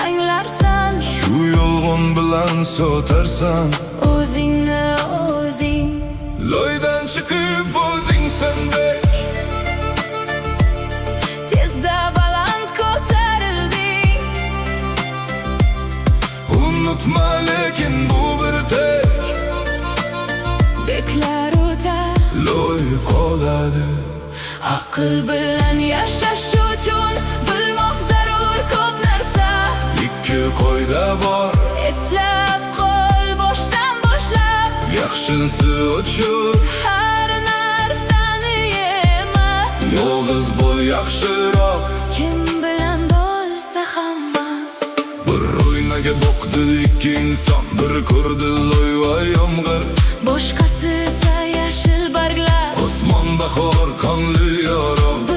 Anglarsan. Shu yolg'on bilan sotarsan o'zingni o'zing. Loydan chiqib bo'lding sendek. Tezda baland ko'tarilding. Unutma lekin, bu bir tek. Beklar o'tar. Loy qoladi. Aql bilan yashash uchun bilmoq zarur ko'p narsa. Ikki qoida bor. Eslab qol, boshdan boshlab. Yaxshisi, o'chir. Har narsani yema. Yolg'iz bo'l yaxshiroq. Kim bilan bo'lsa hammas. Bir oynaga boqdi ikki inson. Bir ko'rdi loy va yomg'ir. Boshqasi esa yashil barglar. Osmon bahor, qonli yorug'.